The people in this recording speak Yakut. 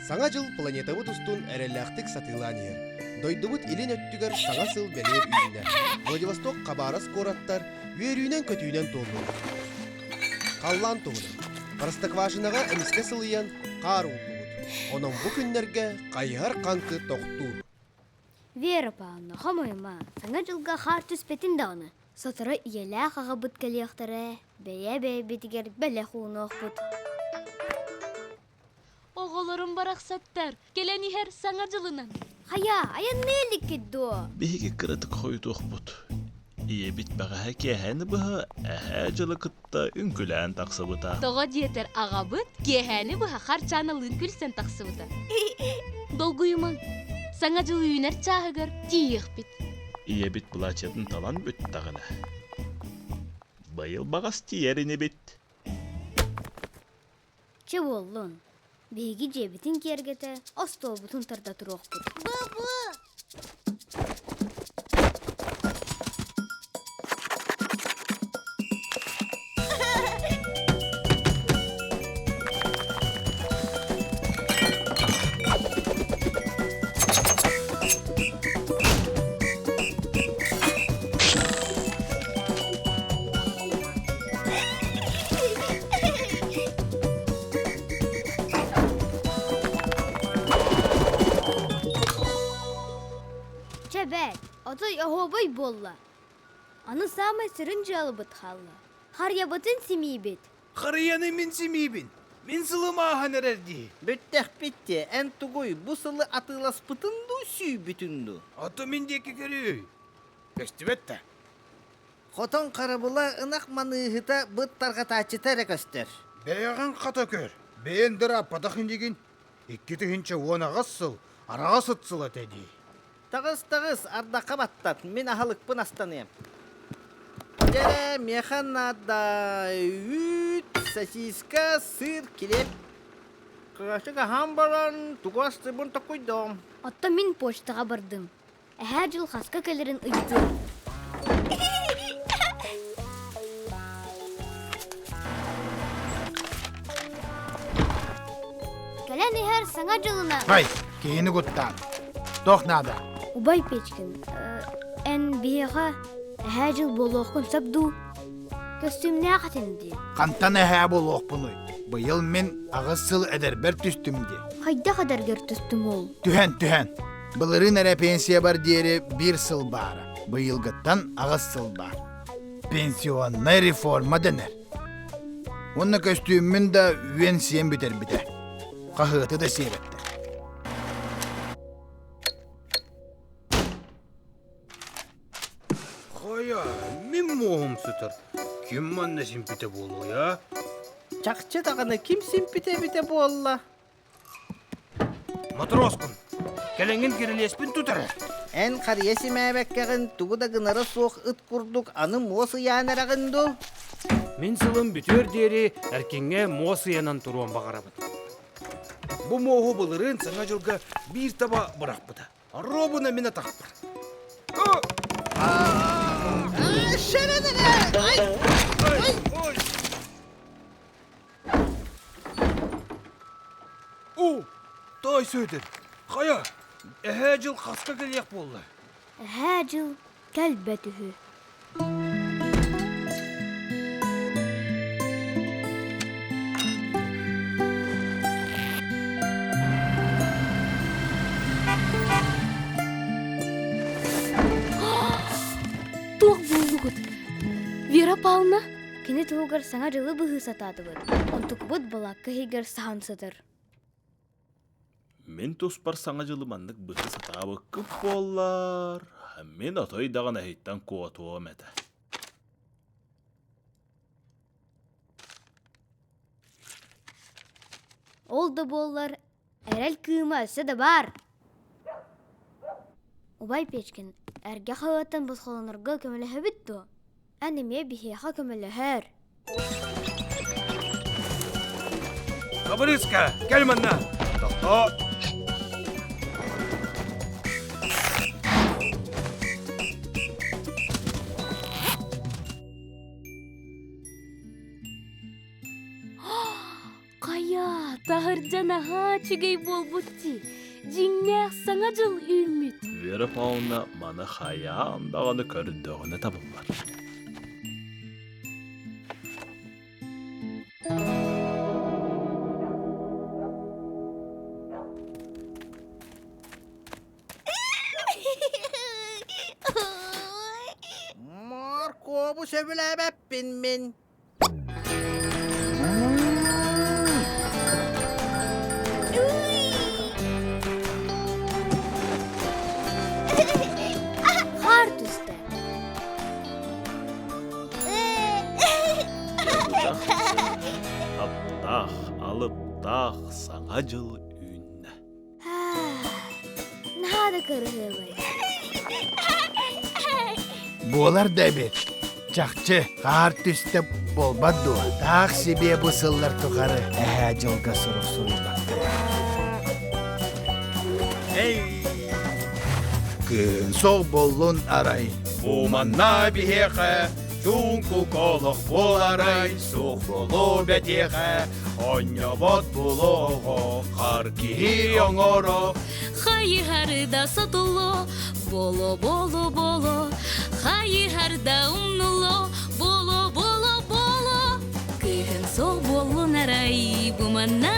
Саҥа дьыл планетабыт устун эрэллээхтик сатыылаан иһэр. Дойдубут илин өттүгэр саҥа сыл бэлиэр үүннэ. Владивосток Хабаров куораттар үөрүүнэн-көтүүнэн туоллулар. Халлаан туһунан. Простоквашиноҕа эмискэ сылыйан, хаар ууллубут. Онон бу күннэргэ хайыһар хаҥкы тохтуур. Вера Павловна, хомойума, Саҥа дьылга хаар түспэтин даҕаны. Сотору ийэлээх аҕабыт кэлиэхтэрэ, бэйэ-бэйэбитигэр бэлэх уунуохпут. Оҕолорум барахсаттар, кэлэн иһэр Саҥа дьылынан. Хайа, айанныы иликкит дуо? Биһиги кыратык хойутуохпут. Ийэбит бэҕэһээ киэһээни быһа эһээ дьылы кытта үҥкүлээн тахсыбыта. Тоҕо диэтэр аҕабыт киэһээни быһа Харчааналыын күлсэн тахсыбыта. Долгуйумаҥ, Саҥа дьыл үүнэр чааһыгар тиийиэхпит. Ийэбит былаачыйатын талан бүттэҕинэ, быйыл баҕас тиийэр инибит. Чэ буоллун, биһиги дьиэбитин киэргэтэ, остуолбутун тарда туруохпут. Бу-бу! Чэ бэт, отой оһуобай буолла. Аны саамай сүрүн дьыалабыт хаалла. Харыйабытын симиибит. Харыйаны мин симиибин. Мин сылым ааһан эрэр дии. Бүттэхпит дии, эн тугуй, бу сылы атыыласпытын дуу, сүүйбүтүн дуу? Ото мин диэки көрүүй. Көстүбэт да. Хотон харабыла ынах маныыһыта быт тарҕатааччыта эрэ көстөр. Бэйэҕин хата көр, бэйэн дырааппатах инигин. 2018 сыл араҕас ыт сыла этэ дии. Таҕыс, таҕыс, ардахха баттат, мин аһылыкпын астаныам. Дьэ, миэхэ наада үүт, сосиска, сыр, килиэп. Кырачык аһаан баран, тугу астыыбын токуйдум. Оттон мин почтаҕа бардым. Эһээ дьыл хаска кэлэрин ыйытыам. Кэлэн иһэр Саҥа дьылынан! Ай, киһини куттаан. Туох наада? Убай Печкин, эн биһиэхэ эһээ дьыл буолуоххун сөп дуу? Көстүүмнээх этин дии. Хантан эһээ буолуохпунуй? Быйыл мин аҕыс сыл эдэрбэр түстүм дии. Хайдах эдэргэр түстүҥ ол? Түһэн, түһэн. Былырыын эрэ пенсиябар диэри биир сыл баара, быйылгыттан аҕыс сыл баар. Пенсионнай реформа дэнэр. Уонна көстүүммүн да үөн сиэн бүтэрбитэ. Хаһыаты да сиэбэттэр. Хайа, мин муоһум сытар. Ким манна симпитэ буолуой, а? Чахчы даҕаны ким симпитэ эбитэ буолла? Матроскун, кэлэҥҥин кирилиэспин тут эрэ. Эн харыйа симээбэккэҕин тугу да гынара суох ыт курдук аны муос ыйаан эрэҕин дуу? Мин сылым бүтүөр диэри эркиҥҥэ муос ыйанан туруон баҕарабын. Бу муоһу былырыын Саҥа дьылга биир таба бырахпыта. Оруобуна мин атахпар. Оо, таай Сүөдэр, хайа, эһээ дьыл хаска кэлиэх буолла? Эһээ дьыл кэлбэт үһү. Туох буоллугут? Вера Павловна? Кини туһугар саҥа дьылы быһыы сатаатыбыт. Онтукубут балаакка иһигэр саһан сытар. Мин туспар Саҥа дьылы маннык быһыы сатаабыккыт буоллар, мин отой даҕаны эһиттэн куотуом этэ. Ол да буоллар, эрэл кыыма өссө да баар. Убай Печкин, эргэ хаһыаттан босхолонорго көмөлөһөбүт дуо? Эн эмиэ биһиэхэ көмөлөһөөр. Хабырыыска, кэл манна! Тохтоо! Хайа, таһырдьа. Таһырдьа наһаа үчүгэй буолбут дии. Дьиҥнээх Саҥа дьыл үүммүт. Вера Павловна маны хайаан даҕаны көрдөҕүнэ табыллар. Моркуобу сөбүлээбэппин мин. Хаар түстэ. Таптаах, алыптаах Саҥа дьыл үүннэ. Наһаа да кырыһыабай. Буолар да эбит. Чахчы, хаар түстэ буолбат дуо? Таах сибиэ бу сыллар тухары эһээ дьылга сурук суруйбаттар. Эй! Кыһын суох буоллун арай. Бу манна биһиэхэ чуҥкук олох буоларай, суох буолуо бэтиэхэ, онньобот булуоҕо, хар киһи оҥоро. Хайыһарда сотуло, боло-боло-боло, хайыһарда умнуло, боло-боло-боло. Кыһын суох буоллун арай, бу манна.